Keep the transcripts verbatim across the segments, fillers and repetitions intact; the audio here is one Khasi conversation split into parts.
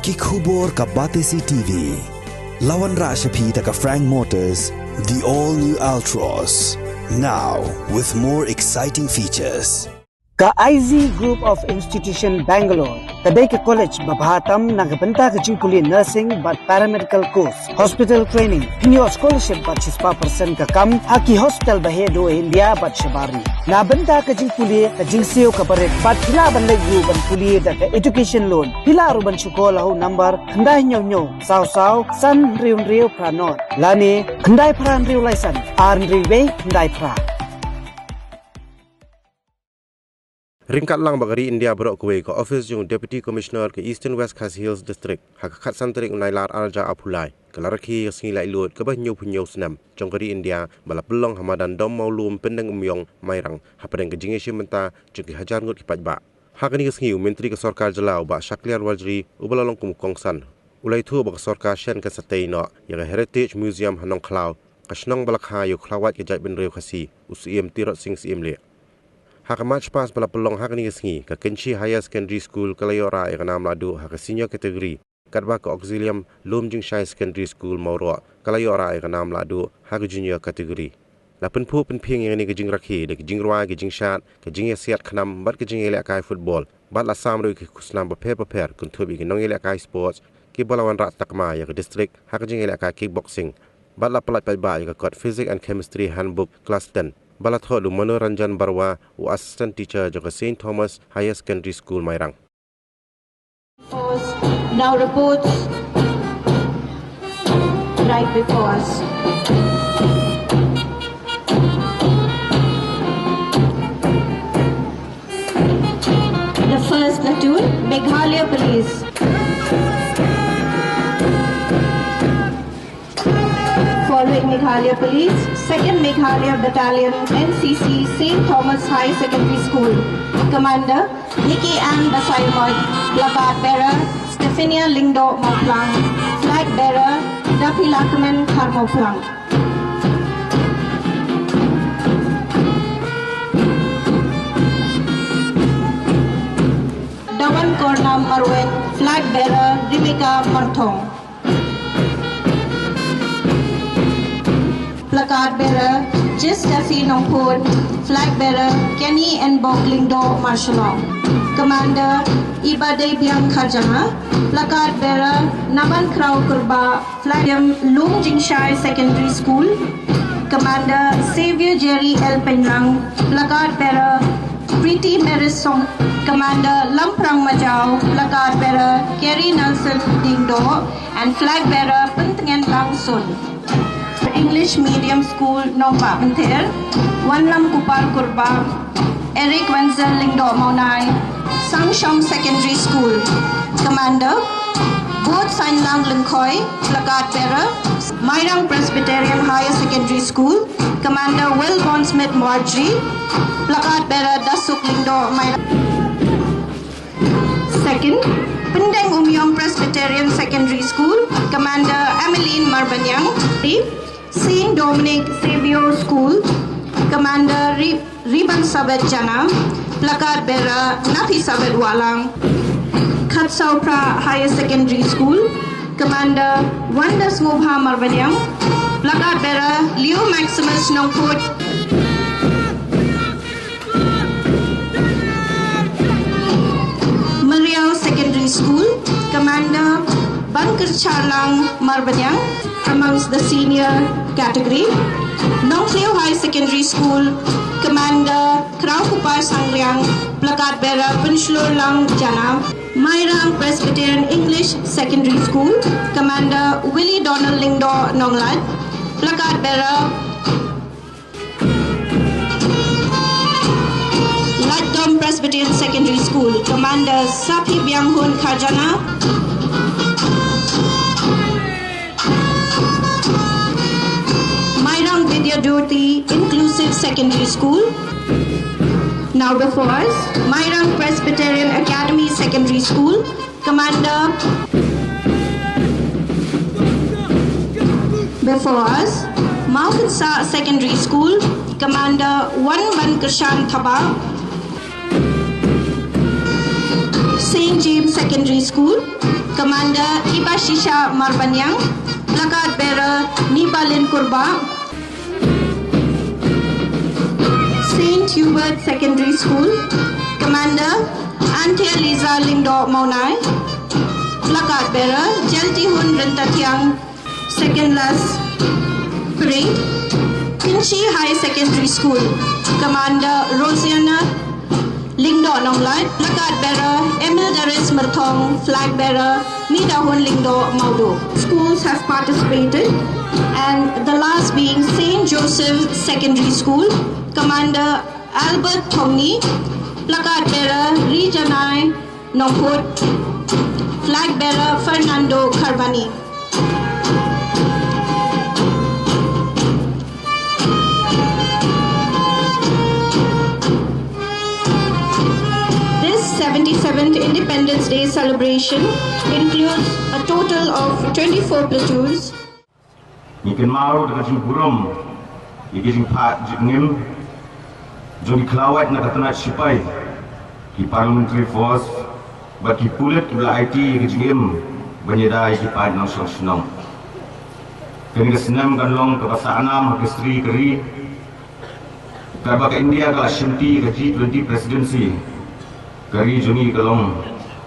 Ki khubor ka Batesi T V. La wanrah sha phi da ka Frank Motors, the all new Altroz. Now with more exciting features. Ka I Z Group of Institution Bangalore ka dei ka college ba bha tam na ka bynta ka jingpule nursing bad paramedical course, hospital training, pynïoh scholarship bad shispah percent ka kam ha ki hospital ba heh duh India bad shabar ri. Na bynta ka jingpule, ka jingsiew kaba rit bad phi lah ban leit ruh ban pule da ka education loan. Phi lah ruh ban shu call ha u number khyndai hynñiew hynñiew saw saw san hynriew hynriew phra nod lane khyndai phra hynriew lai san ar hynriew wei khyndai phra. Ryngkat lang bad ka ri India baroh kawei, ka ophis jong u Deputy Commissioner ka Eastern West Khasi Hills District ha ka khatsan tarik u Nailar arhajar arphew lai ka la rakhe ïa ka sngi laitluid kaba hynñiewphew hynñiew snem jong ka ri India ba la pynlong ha madan Dom Mawlum, Pyndengumiong, Mairang, hapdeng ka jingïashim bynta jong ki hajar ngut ki paidbah. Ha kane ka sngi u Myntri ka Sorkar Jylla u Bah Shakliar Warjri uba la long kum u kongsan u la ïathuh ba ka sorkar shen kan sa tei noh ïa ka Heritage Museum ha Nongkhlaw, ka shnong ba la kha ïa u khlawait ka jaitbynriew Khasi, u Syiem Tirot Sing Syiem Lieh. Ha ka March Past ba la pynlong ha kane ka sngi, ka Kynshi Higher Secondary School ka la ïoh rah ïa ka nam lahduh ha ka senior category, katba ka Auxilium Lumjingshai Secondary School Mawroh ka la ïoh rah ïa ka nam lahduh ha ka junior category. La pynphuh pynphieng ïa kane ka jingrakhe da ka jingrwai, ka jingshad, ka jingïasiat khnam bad ka jingïalehkai football, bad la sam ruh ïa ki khusnam bapher bapher kynthup ïa ki nongïalehkai sports kiba la wanrah takma ïa ka district ha ka jingïalehkai kickboxing, bad la pyllait paidbah ïa ka kot Physics and Chemistry Handbook Class ten ba la thoh da u Manoranjan Barua, u Assistant Teacher jong ka Saint Thomas Higher Secondary School, Mairang. Now reports right before us. The first platoon, Meghalaya Police. Following Meghalaya Police, second Meghalaya Battalion, N C C, Saint Thomas High Secondary School. Commander, Nikki Ann Basaimoj. Placard bearer, Stephania Lyngdoh Mawphlang. Flag bearer, Daphilakmen Kharmawphlang. Dawan Kornam Marwet. Flag bearer, Rimika Marthong. Placard bearer, Jis Steffi Nongphut. Flag bearer, Kenny Enbok Lyngdoh Marshallong. Commander, Ibadei Biang Kharjana. Placard bearer, Naman Kraw Kurbah. Flag Lumjingshai Secondary School. Commander, Xavier Jerry L Penrang. Placard bearer, Pretty Maris Song. Commander, Lamprang Majau. Placard bearer, Kerry Nelson Dingdo. And flag bearer, Pyntngen Langsun. English Medium School, Nongbah Mynther, Wanlam Kupar Kurbah, Eric Wenzel Lyngdoh Mawnai, Sangshong Secondary School. Commander, Booth Sainlang Lyngkhoi. Placard bearer, Mairang Presbyterian Higher Secondary School. Commander, Wilborn Smith Mawjri. Placard bearer, Dasuk Lyngdoh Mairang. Second, Pyndengumyong Presbyterian Secondary School, Commander Emmeline Marbaniang. Saint Dominic Saviour School, Commander Ri-, Riban Sabet Jana. Placard bearer, Napi Sabet Walang. Khatsaw Phra Higher Secondary School, Commander Wanda Sngewbha Marbaniang. Placard bearer, Leo Maximus Nongphut. Marial Secondary School, Commander Bankyrcharlang Marbaniang amongst the senior category. Nongthliew High Secondary School, Commander Kraw Kupar Sangriang. Placard bearer, Pynshlurlang Jana. Mairang Presbyterian English Secondary School, Commander Willie Donald Lyngdoh Nonglait. Placard bearer, Laitdom Presbyterian Secondary School, Commander Sapi Bianghun Kharjana. Mairang Vidya Jyoti Inclusive Secondary School. Now before us, Mairang Presbyterian Academy Secondary School, Commander. Before us, Mawkynsa Secondary School, Commander Wanbankyrshan Thabah. Saint James Secondary School, Commander Ibashisha Marbaniang, placard bearer Nibalin Kurbah, Saint Hubert Secondary School, Commander Anthea Liza Lyngdoh Mawnai, placard bearer Jaltihun Ryntathiang, second last parade, Kynshi High Secondary School, Commander Rosiana Lyngdoh Nonglait, placard bearer Emil Darius Myrthong, flag bearer Midahun Lyngdoh Mawduh. Schools have participated, and the last being Saint Joseph Secondary School, Commander Albert Thongni, placard bearer Rijanai Nongkut, flag bearer Fernando Kharbani. This seventy-seventh Independence Day celebration includes a total of twenty-four platoons. Ngi kynmaw da ka jingburom ïa ka jingpait jingim jong ki khlawait na ka tnat shipai, ki paramilitary force bad ki pulit kiba la aiti ïa ka jingim ban ïada ïa ki paid nongshong shnong. Kane ka snem kan long kaba sahnam ha ka history ka ri. Katba ka India ka la shimti ka G twenty presidency, ka ri jong ngi ka long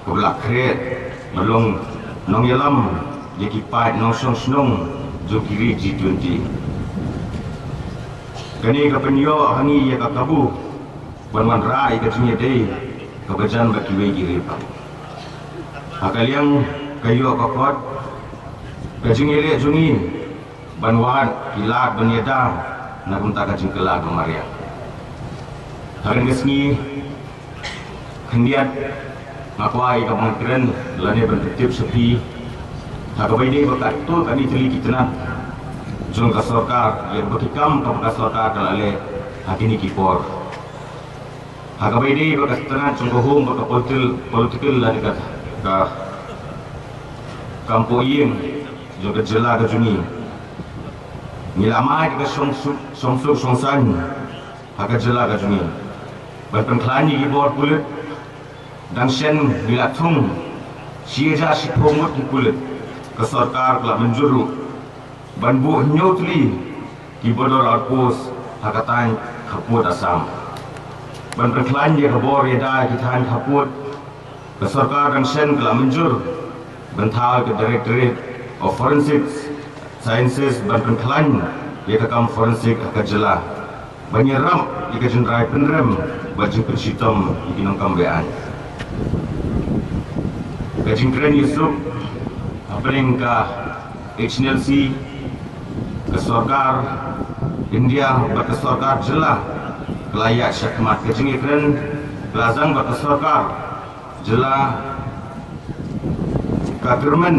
kaba la khreh ban long nongïalam ïa ki paid nongshong shnong jong ki ri G twenty. Kane ka pynïoh ha ngi ïa ka kabu ban wanrah ïa ka jingïadei kaba jan bad kiwei ki ri pat. Ha ka liang ka ïoh ka kot, ka jingïaleh jong ngi ban wad ki lad ban ïada na ka bynta ka jingkylla ka mariang. Ha kane ka sngi khyndiat nga kwah ïa ka ban kren lane ban pyntip sha phi ha kaba ïadei bad katto katne tylli ki tnat jong ka sorkar, ïa kaba ki kam kaba ka sorkar ka la leh ha kine ki por. Ha kaba ïadei bad ka tnat jong ka home bad ka political, political lane ka, ka kam poh ïing jong ka jylla ka jong ngi, ngi la mad ka shongsuk, shongsuk shongsaiñ ha ka jylla ka jong ngi ban pynkhlaiñ ïa ki bor pulit. Dang shen ngi la thung shi hajar shiphew ngut ki pulit, ka sorkar ka la mynjur ruh ban buh hynñiew tylli ki border outpost ha ka thaiñ khappud Assam. Ban pynkhlaiñ ïa ka bor ïada ki thaiñ khappud, ka sorkar dang shen ka la mynjur ban thaw ïa ka Directorate of Forensic Sciences ban pynkhlaiñ ïa ka kam forensic ha ka jylla ban ïarap ïa ka jingrai pynrem bad jingpynshitom ïa ki nongkam be-aiñ. Ka jingkren ïasuk hapdeng ka H N L C, ka sorkar India bad ka sorkar jylla ka la ïaid shakhmat. Ka jingïakren ka la zang bad ka sorkar jylla, ka kyrmen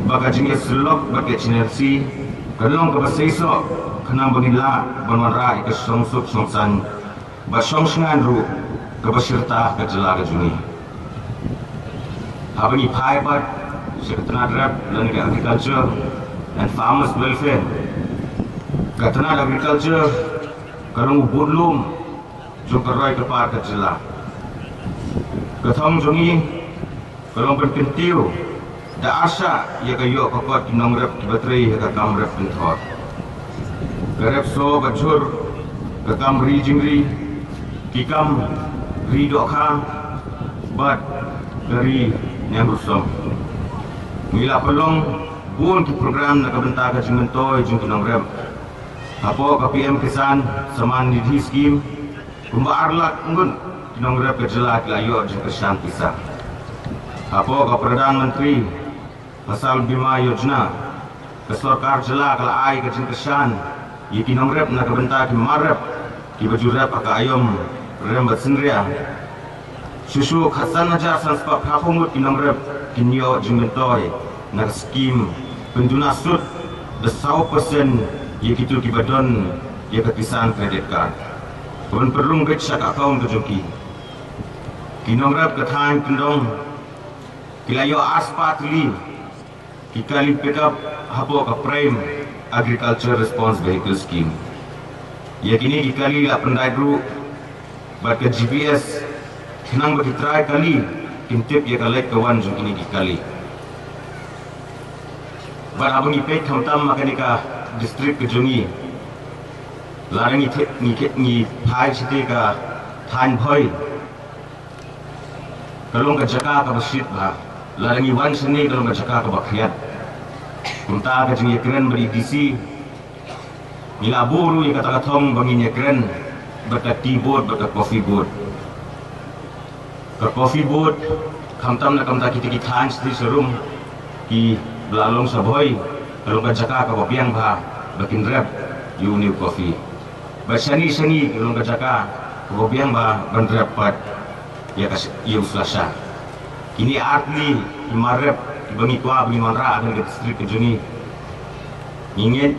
ba ka jingïasyllok bad ka H N L C ka long kaba seisoh khnang ba ngin lah ban wanrah ïa ka shongsuk shongsaiñ bad shongshngaiñ ruh kaba shirta ka jylla ka jong ngi. Haba ngi phai pat sha ka tnat rep lane ka Agriculture and Farmers Welfare, ka tnat agriculture ka long u budlum jong ka roi ka par ka jylla. Ka thong jong ngi ka long ban kyntiew da arshah ïa ka ïoh ka kot ki nongrep kiba trei ha ka kam rep pynthor, ka rep soh bad jhur, ka kam ri jingri, ki kam ri dohkha bad ka ri niam rusom. Ngi la pynlong bun ki program na ka bynta ka jingmyntoi jong ki nongrep. Hapoh ka P M Kisan Samman Nidhi Scheme, kumba ar lak ngut ki nongrep ka jylla ki la ïoh jingkyrshan pisa. Hapoh ka Pradhan Mantri Fasal Bima Yojana, ka sorkar jylla ka la ai ka jingkyrshan ïa ki nongrep na ka bynta ki mar rep kiba ju rep ha ka aïom rem bad synria. Shuh shuh khatsan hajar san spah phra phew ngut ki nongrep kin ïoh jingmyntoi na ka skim pynduna sut da saw percent ïa kito kiba don ïa ka Kisan Credit Card, kaban pynrung beit sha ka account ka jong ki. Ki nongrep ka thaiñ Kyndong ki la ïoh ar spah tylli ki kali pickup hapoh ka Prime Agriculture Response Vehicle Scheme. Ïa kine ki kali la pyndait ruh bad ka G P S khnang ba ki trai kali Kin tip ïa ka leit ka wan jong kine ki kali. Bad haba ngi peit khamtam ha kane ka district ka jong ngi, lada ngi thep, ngi ke, ngi phai shite ka thaiñ Bhoi, ka long ka jaka kaba shit bha. Lada ngi wan shane ka long ka jaka kaba khriat. Kumta ka jingïakren bad i D C, ngi la buh ruh ïa kata ka thong ba ngin ïakren bad ka tea board bad ka coffee board. Ka coffee board, khamtam na ka bynta kita ki thaiñ shatei sharum kiba la long sha Bhoi, ka long ka jaka kaba biang bha ba kin rep ïa une u coffee. Bad shane shane ka long ka jaka kaba biang bha ban rep pat ïa ka, ïa u slasha. Kine ar tylli ki mar rep kiba ngi kwah ba ngin wanrah ha kane ka district ka jong ngi, ngi ngeit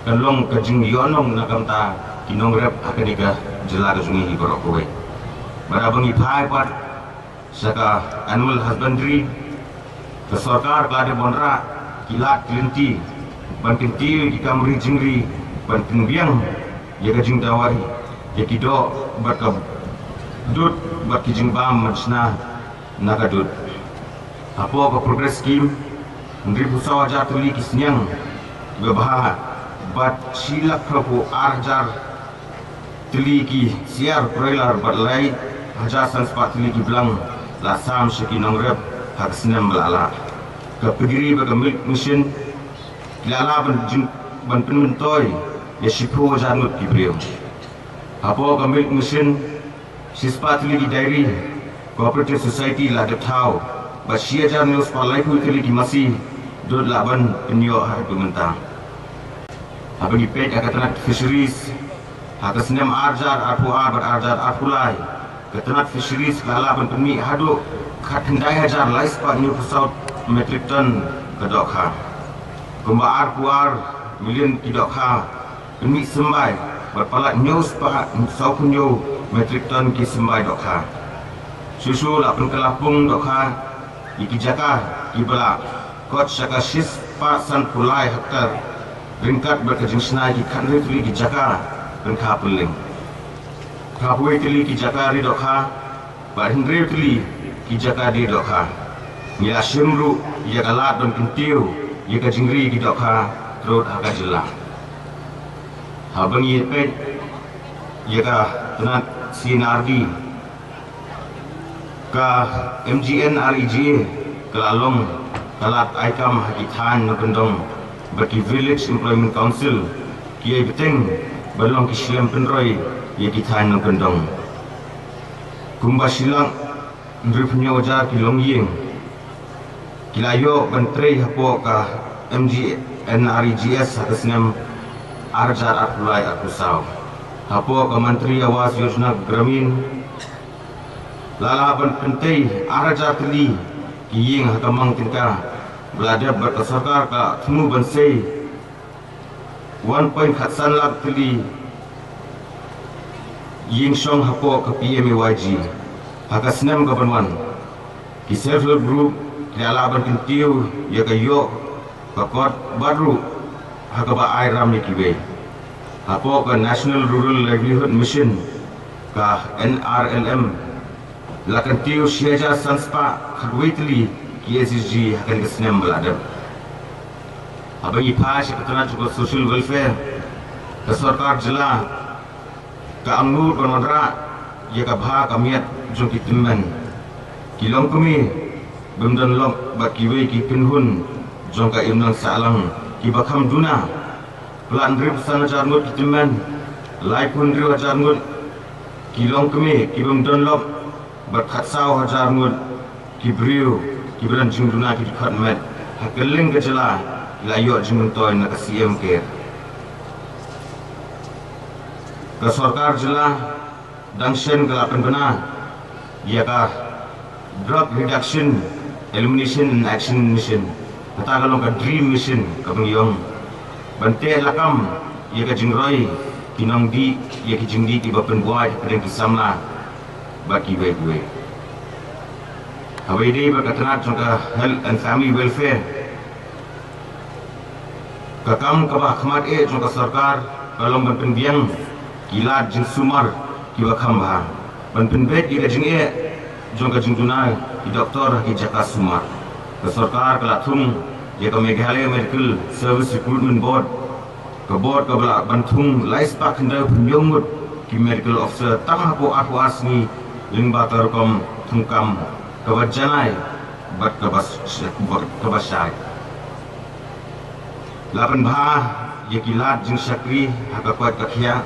kan long ka jingïohnong na ka bynta ki nongrep ha kane ka jylla ka jong ngi hi baroh kawei. Bad haba ngi phai pat sha ka animal husbandry, ka sorkar ka la dep wanrah ki lad ki lynti ban kyntiew ïa ki kam ri jingri, ban pynbiang ïa ka jingdawa ïa ki doh bad ka dud bad ki jingbam ban shna na ka dud. Hapoh ka progress scheme, hynriewphew saw hajar tylli ki sniang kiba bha bad shi lak phraphew ar hajar tylli ki siar broiler bad lai hajar san spah tylli ki blang la sam sha ki nongrep ha ka snem ba la lah. Ka piggery bad ka milk machine ki la lah ban jing, ban pynmyntoi ïa shiphew hajar ngut ki briew. Hapoh ka milk machine, shispah tylli ki dairy cooperative society la dep thaw bad shi hajar hynñiew spah laiphew tylli ki masi dud lah ban pynïoh haduh mynta. Haba ngi peit ha ka tnat fisheries, ha ka snem ar hajar arphew ar bad ar hajar arphew lai, ka tnat fisheries ka la lah ban pynmih haduh khatkhyndai hajar lai spah hynñiewphew saw metric ton ka dohkha. Kumba arphew ar million ki dohkha pynmih symbai bad palat hynñiew spah sawphew hynñiew metric ton ki symbai dohkha. Shuh shuh la pynkylla pung dohkha ïa ki jaka kiba la kot sha ka shispah sanphew lai hektar ryngkat bad ka jingshna ïa ki khathynriew tylli ki jaka ryngkat pynleng. Khatwei tylli ki jaka ri dohkha bad hynriew tylli ki jaka die dohkha. Ngi la shim ruh ïa ka lad ban kyntiew ïa ka jingri ki dohkha throughout ha ka jylla. Haba ngi peit ïa ka tnat C N R D, ka M G N R E G A ka la long ka lad ai kam ha ki thaiñ nongkyndong bad ki Village Employment Council ki ïai bteng ban long ki shlem pynroi ïa ki thaiñ nongkyndong. Kumba shi lak hynriewphew hynñiew hajar ki longïing ki la ïoh ban trei hapoh ka M G N R E G S ha ka snem ar hajar arphew lai arphew saw. Hapoh ka Mantri Awas Yojana Gramin la lah ban pyntei ar hajar tylli ki ïing ha ka mang tyngka ba la dep bad ka sorkar ka thmu ban sei one point khatsan lak tylli ïing shong hapoh ka P M A Y G ha ka snem ka ban wan. Ki self help group ki la lah ban kyntiew ïa ka ïoh ka kot bad ruh ha kaba ai ram ïa kiwei. Hapoh ka National Rural Livelihood Mission, ka N R L M, la kyntiew shi hajar san spah khatwei tylli ki S H G ha kane ka snem ba la dep. Haba ngi phai sha ka tnat jong ka social welfare, ka sorkar jylla ka angnud ban wanrah ïa ka bha ka miat jong ki tymmen, ki longkmie bym don lok bad kiwei ki kynhun jong ka imlang sahlang kiba kham duna. Palat hynriewphew san hajar ngut ki tymmen, laiphew hynriew hajar ngut ki longkmie ki bym don lok bad khatsaw hajar ngut ki briew kiba don jingduna ki dkhot met ha kylleng ka jylla ki la ïoh jingmyntoi na ka C M Care. Ka sorkar jylla dang shen ka la pynbna ïa ka Drug Reduction, Elimination and Action Mission. Kata ka long ka dream mission kaba ngi ong, ban teh lakam ïa ka jingroi ki nongdih ïa ki jingdih kiba pynbuaid hapdeng ki samla bad kiwei kiwei. Haba ïadei bad ka tnat jong ka Health and Family Welfare, ka kam kaba ha khmat eh jong ka sorkar ka long ban pynbiang ki lad jingsumar kiba kham bha, ban pynbeit ïa ka jingeh jong ka jingduna ki doktor ha ki jaka sumar. Ka sorkar ka la thung ïa ka Meghalaya Medical Service Recruitment Board, ka board kaba la ban thung lai spah khyndaiphew hynñiew ngut ki medical officer tang hapoh arphew ar sngi lyngba ka rukom thungkam kaba janai bad kaba sh-, kaba, kaba shai. La pynbha ïa ki lad jingshakri ha ka koit ka khiah.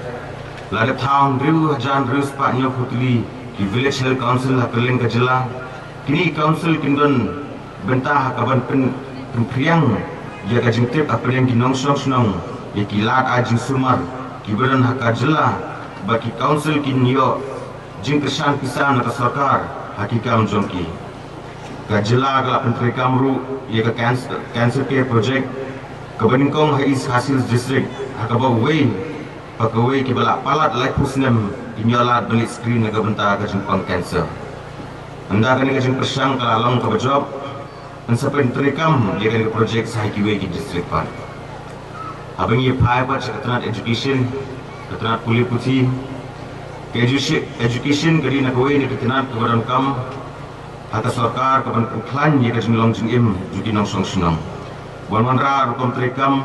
La dep thaw hynriew hajar hynriew spah hynñiewphew tylli ki Village Health Council ha kylleng ka jylla. Kine ki council kin don bynta ha ka ban pyn-, pynphriang ïa ka jingtip hapdeng ki nongshong shnong ïa ki lad ai jingsumar kiba don ha ka jylla bad ki council kin ïoh jingkyrshan pisa na ka sorkar ha ki kam jong ki. Ka jylla ka la pyntreikam ruh ïa ka cancer, cancer care project kaba nyngkong ha East Khasi Hills District, ha kaba uwei pa kawei kiba la palat laiphew snem kin ïoh lad ban leit screen na ka bynta ka jingpang cancer. Ynda kane ka jingpyrshang ka la long kaba jop, yn sa pyntreikam ïa kane ka project sa ha kiwei ki district pat. Haba ngi phai pat sha ka tnat education, ka tnat pule puthi, ka education, education ka dei na kawei na ka tnat kaba donkam ha ka sorkar ka ban pynkhlaiñ ïa ka jinglong jingim jong ki nongshong shnong. Ban wanrah rukom treikam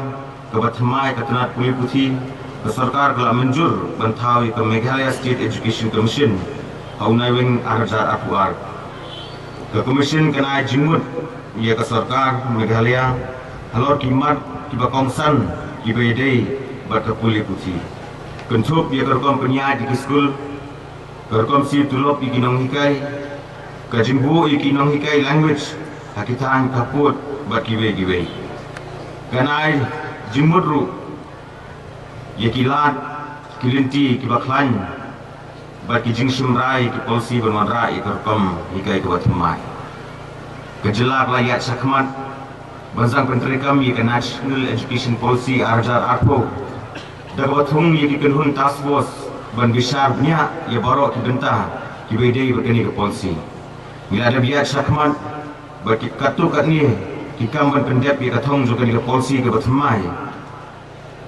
kaba thymmai ka tnat pule puthi, ka sorkar ka la mynjur ban thaw ïa ka Meghalaya State Education Commission ha u Naiwieng ar hajar arphew ar. Ka commission kan ai jingmut ïa ka sorkar Meghalaya halor ki mat kiba kongsan kiba ïadei bad ka pule puthi. Kynthup ïa ka rukom pynïaid ïa ki skul, ka rukom siew tulop ïa ki nonghikai, ka jingbuh ïa ki nonghikai language ha ki thaiñ khappud bad kiwei kiwei. Kan ai jingmut ruh ïa ki lad, ki lynti kiba khlaiñ bad ki jingshim rai ïa ki policy ban wanrah ïa ka rukom hikai kaba thymmai. Ka jylla ka la ïaid shakhmat ban sdang pyntreikam ïa ka National Education Policy ar hajar arphew da kaba thung ïa ki kynhun task force ban bishar bniah ïa baroh ki bynta kiba ïadei bad kane ka policy. Ngi la dep ïaid shakhmat bad ki katto katne ki kam ban pyndep ïa ka thong jong kane ka policy kaba thymmai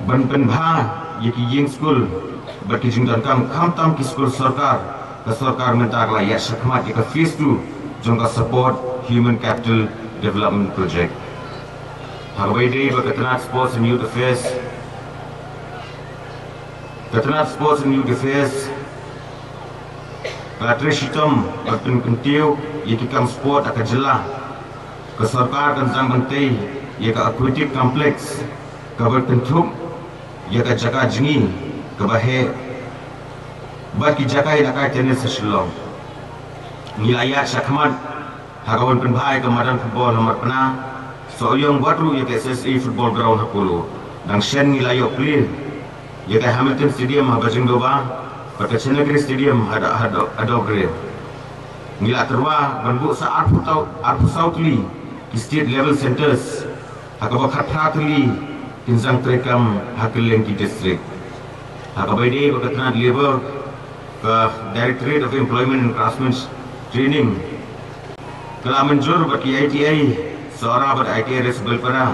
ban pynbha ïa ki ïing skul bad ki jingdonkam khamtam ki skul sorkar. Ka sorkar mynta ka la ïaid shakhmat ïa ka phase two jong ka Support Human Capital Development Project. Ha kaba ïadei bad ka tnat Sports and Youth Affairs, ka tnat Sports and Youth Affairs ka la trei shitom ban pynkyntiew ïa ki kam sport ha ka jylla. Ka sorkar kan sdang ban tei ïa ka aquatic complex kaba kynthup ïa ka jaka jngi kaba heh bad ki jaka ïalehkai tennis ha Shillong. Ngi la ïaid shakhmat ha ka ban pynbha ïa ka madan football ha Marpna, Sohiong bad ruh ïa ka S S A football ground ha Polo. Dang shen ngi la ïoh plie ïa ka Hamilton Stadium ha Bajingdoba bad ka Chanakri Stadium ha, ha, ha Dobre. Ngi la tyrwa ban buh sa arphew saw, arphew saw tylli ki state level centres, ha kaba khatphra tylli kin sdang treikam ha kylleng ki district. Ha kaba ïadei bad ka tnat Labour, ka Directorate of Employment and Craftsmen's Training ka la mynjur bad ki I T I Sohra bad I T I Resbelpara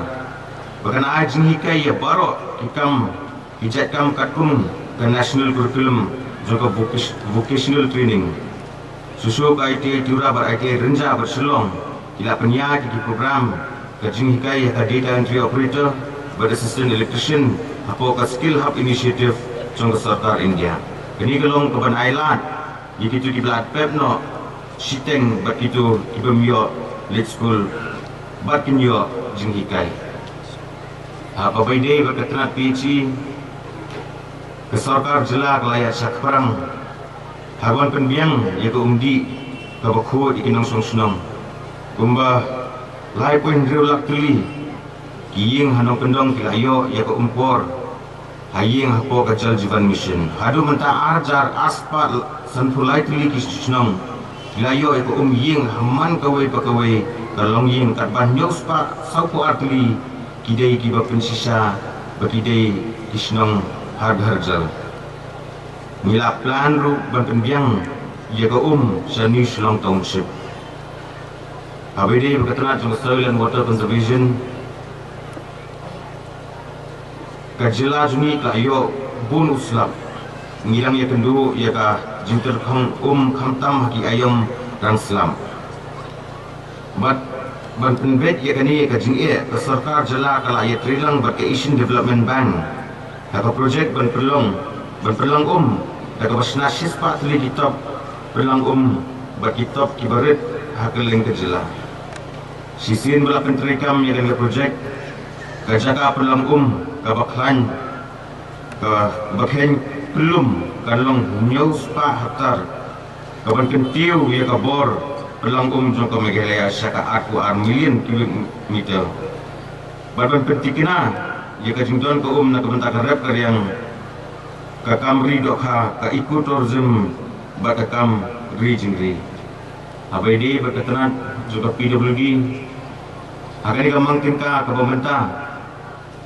ba kan ai jinghikai ïa baroh ki kam, ki jait kam katkum ka National Curriculum jong ka voc-, vocational training. Shuh shuh ka I T I Tura bad I T I Rynjah bad Shillong ki la pynïaid ïa ki program ka jinghikai ïa ka data entry operator bad assistant electrician hapoh ka Skill Hub Initiative jong ka sorkar India. Kane ka long kaban ai lad ïa kito kiba la pep noh shiteng bad kito kibym ïoh leit skul bad kin ïoh jinghikai. Ha kaba ïadei bad ka tnat P H E, ka sorkar jylla ka la ïaid shaphrang ha ka ban pynbiang ïa ka umdih kaba khuid ïa ki nongshong shnong. Kumba lai point hynriew lak tylli ki ïing ha nongkyndong ki la ïoh ïa ka um por ha ïing hapoh ka Jal Jeevan Mission. Haduh mynta ar hajar ar spah sanphew lai tylli ki shnong ki la ïoh ïa ka um ïing ha man kawei pa kawei ka longïing, katba hynñiew spah sawphew ar tylli ki dei kiba pynshisha ba ki dei ki shnong Har Ghar Jal. Ngi la plan ruh ban pynbiang ïa ka um sha New Shillong Township. Haba ïadei bad ka tnat jong ka Soil and Water Conservation, ka jylla jong ngi ka la ïoh bun u slap. Ngi dang ïakynduh ïa ka jingtyrkhong um khamtam ha ki aïom rang slap. Bad ban pynbeit ïa kane ka jingeh, ka sorkar jylla ka la ïatreilang bad ka Asian Development Bank ha ka projek ban pynlong ban pynlong um da kaba shna shispah tylli ki top pynlong um bad ki top kiba rit ha kylleng ka jylla. Shisien ba la pyntreikam ïa kane ka projek, ka jaka pynlong um kaba khlaiñ kaba kheiñ pynlum kan long hynñiew spah hektar, kaban kyntiew ïa ka bor pynlong um jong ka Meghalaya sha ka arphew ar million cubic meter. Bad ban pyntikna ïa ka jingdon ka um na ka bynta ka rep ka riang, ka kam ri dohkha, ka ecotourism bad ka kam ri jingri. Haba ïadei bad ka tnat jong ka P W D, ha kane ka mang tyngka kaba mynta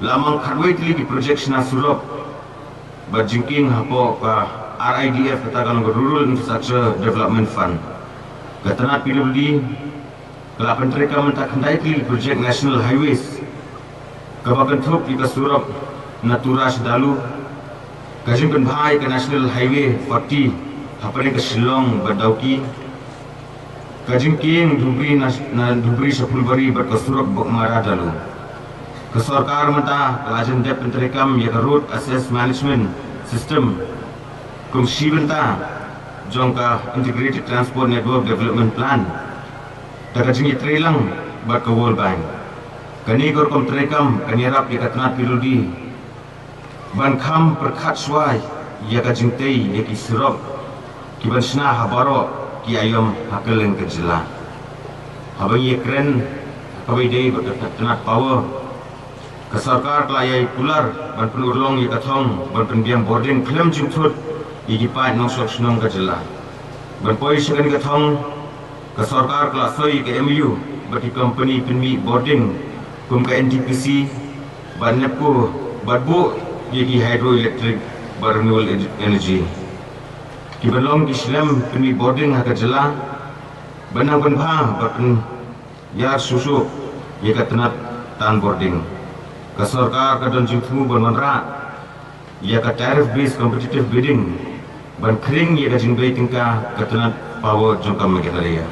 la mang khatwei tylli ki projek shna surok bad jingkieng hapoh ka R I D F, kata ka long ka Rural Infrastructure Development Fund. Ka tnat P W D ka la pyntreikam mynta khyndai tylli ki projek National Highways, kaba kynthup ïa ka surok na Tura sha Dalu, ka jingpynbha ïa ka National Highway forty hapdeng ka Shillong bad Dawki, ka jingkieng Dhubri na, na Dhubri sha Phulbari bad ka surok Baghmara Dalu. Ka sorkar mynta ka la jan dep pyntreikam ïa ka Road Access Management System kum shi bynta jong ka Integrated Transport Network Development Plan da ka jingïatreilang bad ka World Bank. Kane ka rukom treikam kan ïarap ïa ka tnat P W D ban kham pyrkhat shuwa ïa ka jingtei ïa ki surok kiban shna ha baroh ki aïom ha kylleng ka jylla. Haba ngi ïakren ha kaba ïadei bad ka tnat power, ka sorkar ka la ïai kular ban pynurlong ïa ka thong ban pynbiang bording khlem jingthut ïa ki paid nongshong shnong ka jylla. Ban poi sha kane ka thong, ka sorkar ka la soi ïa ka M O U bad ki kompani pynmih bording kum ka N T P C bad NEEPCO bad buh ïa ki hydroelectric bad renewable en-, energy, kiban long ki shlem pynmih bording ha ka jylla ban nang pynbha bad pynïar shuh shuh ïa ka tnat tan bording. Ka sorkar ka don jingthmu ban wanrah ïa ka tariff based competitive bidding ban khring ïa ka jingbei tyngka ka tnat power jong ka Meghalaya.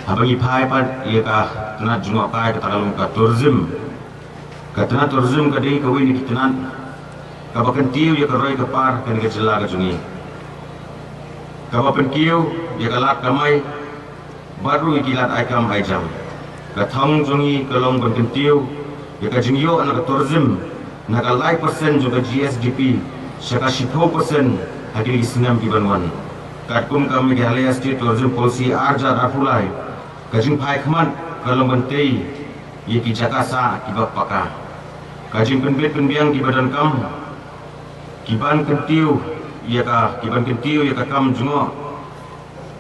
Haba ngi phai pat ïa ka tnat jngohkai, kata ka long ka tourism. Ka tnat tourism ka dei kawei na ki tnat kaba kyntiew ïa ka roi ka par kane ka jylla ka jong ngi, kaba pynkiew ïa ka lad kamai bad ruh ïa ki lad ai kam ai jam. Ka thong jong ngi ka long ban kyntiew ïa ka jingïoh na ka tourism na ka lai percent jong ka G S D P sha ka shiphew percent ha kine ki snem kiban wan. Katkum ka Meghalaya State Tourism Policy ar hajar arphew lai, ka jingphai khmat ka long ban tei ïa ki jaka sah kiba paka, ka jingpynbit pynbiang kiba donkam, kiban kyntiew ïa ka, kiban kyntiew ïa ka kam jngoh,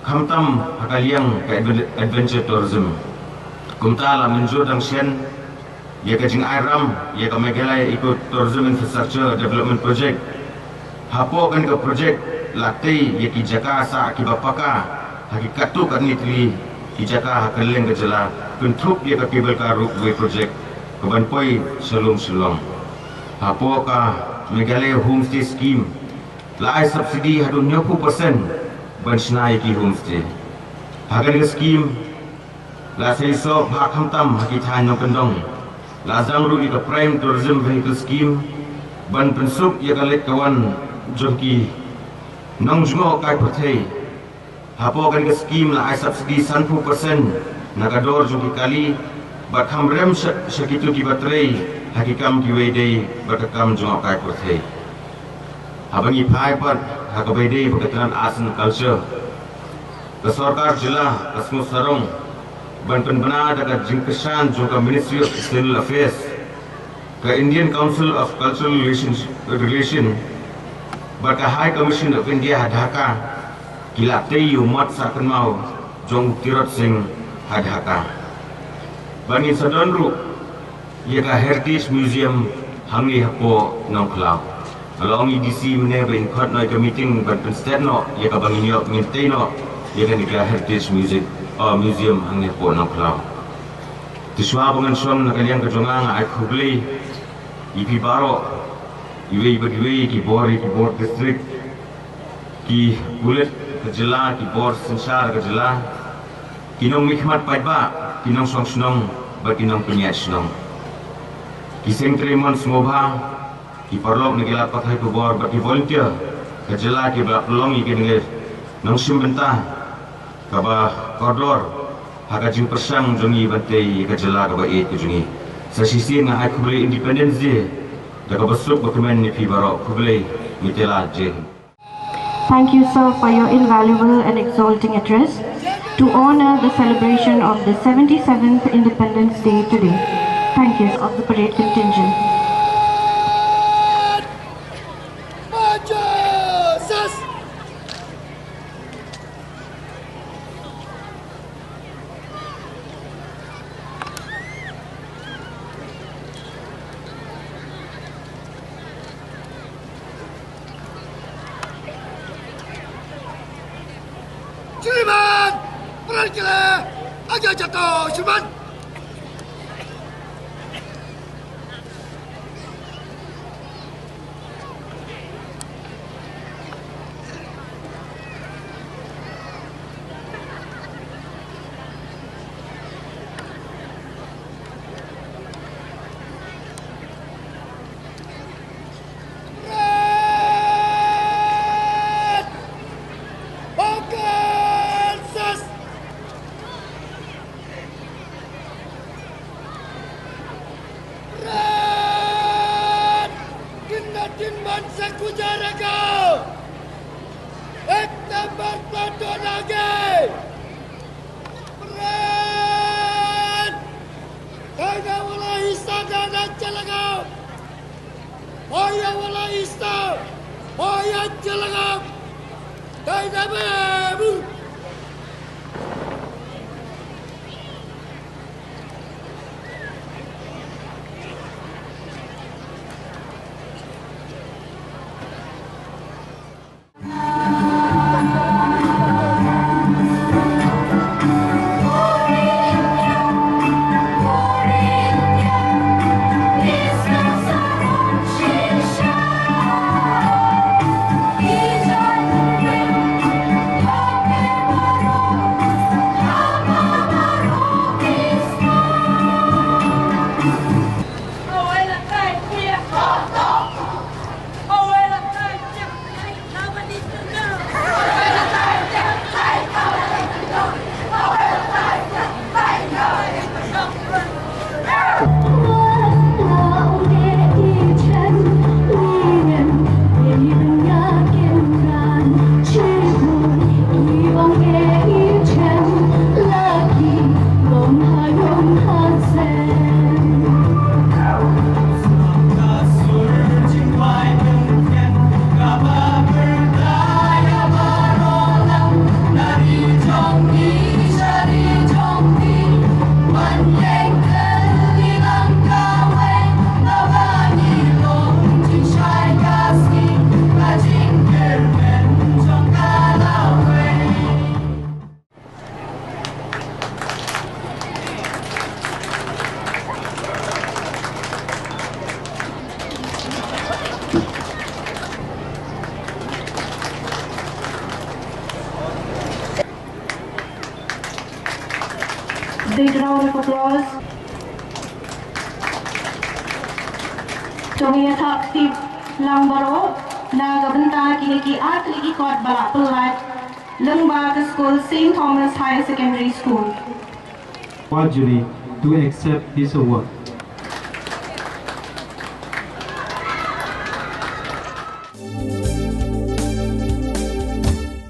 khamtam ha ka liang ka adven-, adventure tourism. Kumta la mynjur dang shen ïa ka jingai ram ïa ka Meghalaya Eco Tourism Infrastructure Development Project. Hapoh kane ka project la tei ïa ki jaka sah kiba paka ha ki katto katne tylli ki jaka ha kylleng ka jylla, kynthup ïa ka cable car roadway project kaban poi sha lum Shillong. Hapoh ka Meghalaya Homestay Scheme la ai subsidy haduh hynñiewphew percent ban shna ïa ki homestay. Ha kane ka scheme la sei soh bha khamtam ha ki thaiñ nongkyndong. La sdang ruh ïa ka Prime Tourism Vehicle Scheme ban pynsuk ïa ka leit ka wan jong ki nongjngohkai pyrthei. Hapoh kane ka scheme la ai subsidy sanphew percent na ka dor jong ki kali bad kham rem sha, sha kito kiba trei ha ki kam kiwei dei bad ka kam jngohkai pyrthei. Haba ngi phai pat ha kaba ïadei bad ka tnat Arts and Culture, ka sorkar jylla ka sngewsarong ban pynbna da ka jingkyrshan jong ka Ministry of External Affairs, ka Indian Council of Cultural Relations, Relation bad ka High Commission of India ha Dhaka, ki la tei ïa u mat sah kynmaw jong u Tirot Singh ha Dhaka. Bad ngin sa don ruh ïa ka Heritage Museum hangne hapoh Nongkhlaw. Nga la ong ïa i D C mynne ba in khot noh ïa ka meeting ban pynstet noh ïa kaba ngin ïoh, ngin tei noh ïa kane ka Heritage Music, oh, Museum hangne hapoh Nongkhlaw. Te shuwa ba ngan shong na ka liang ka jong nga, nga ai khublei ïa phi baroh, iwei pa iwei, ki bor, ïa ki bor district, ki pulit ka jylla, ki bor synshar ka jylla, Ki nongmihkhmat paidbah, ki nongshongshnong bad ki nongpynïaid shnong, ki seng trei mon sngewbha, ki paralok na ki lad pathai khubor bad ki volunteer ka jylla kiba la pynlong ïa kane ka nongshim bynta kaba kordor ha ka jingpyrshang jong ngi ban tei ïa ka jylla kaba ïeit ka jong ngi. Sa shisien nga ai khublei Independence Day da kaba suk ba kmen ïa phi baroh. Khublei, ngi te lad, jai hind. Thank you, sir, for your invaluable and exalting address to honor the celebration of the seventy-seventh Independence Day today. Thank you, of the parade contingent. Shriman! Pran kile! Aja jato, Shriman! Rat! Kynda kin ban sa kujar agau. Ek number plato lagi. Rat! Kaina wala hisa dana chalagau. Hoya wala ista, hoya chalagap. Dai da babu. Big round of applause. To ngi ïa thap tip lang baroh na ka bynta kine ki ar tylli ki kot ba la pynlait lyngba ka skul Saint Thomas Higher Secondary School. Marjorie to accept this award.